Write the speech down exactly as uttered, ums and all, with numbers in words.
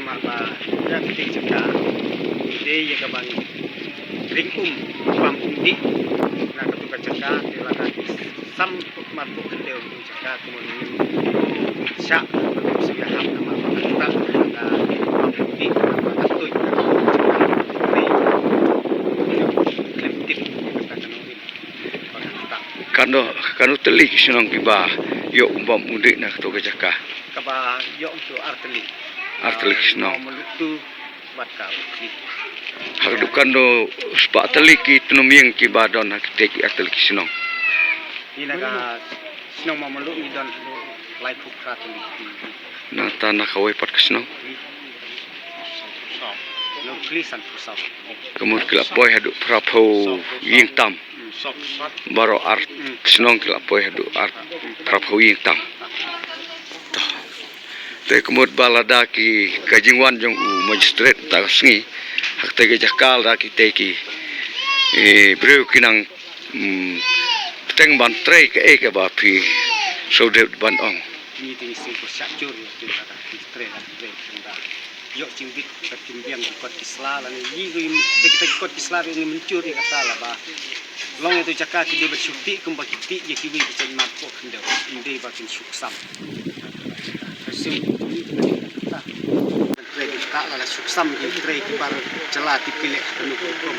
Ba ïa kata ka jaka dei ïa ka ban ring um, bam um dih na kata ka jaka, te lada ki sam tuk mar tuk kata ka jaka, kumno ngin shah, kumno ngin shah hap na mar ba kata ka bam um dih na mar ba kata ka jaka. Klim tip ïa kata ka nongrim. Kano, kano tylli ki shnong kiba ïoh um bam um dih na kato ka jaka? Kaba ïoh um tu ar tylli. Ar tylli ki shnong. Mawmluh tu bad ka Urki. Haduh kano spah tylli ki tnum ïing kiba don ha kite ki ar tylli ki shnong? Ïa na ka shnong Mawmluh ngi don haduh laiphew phra tylli. Nangta na kawei pat ka shnong? Nongkli sanphew saw. Ka mut ki la poi haduh phraphew ïing tam. Baroh ar shnong ki la poi haduh ar phraphew ïing tam. To. Te ka mut ba lada ki ka jingwan jong u magistrate ta ka sngi ha kata ka jaka lada kite ki, eh, briew ki nang, mm, bteng ban trei kaei kaba phi sngewdep ban ong. Ngi te ngi sngewthuh shah jur ïa ki lada ki trei, lada ki trei, ki trei. Ïoh jingbit ka kim biang ki kot ki sla lane ngi ruh, te kita ki kot ki sla ruh ngi mynjur ïa kata la ba long ïa tu jaka ki dei ban shu tih kumba ki tih ïa kiwei ki jait mar poh khyndew, ym dei ba kin shu ksam. Ka shu tih ïa kata. Trei ki kata la la shu ksam ki trei ki bar jala tip ki leh ha kano ka rukom.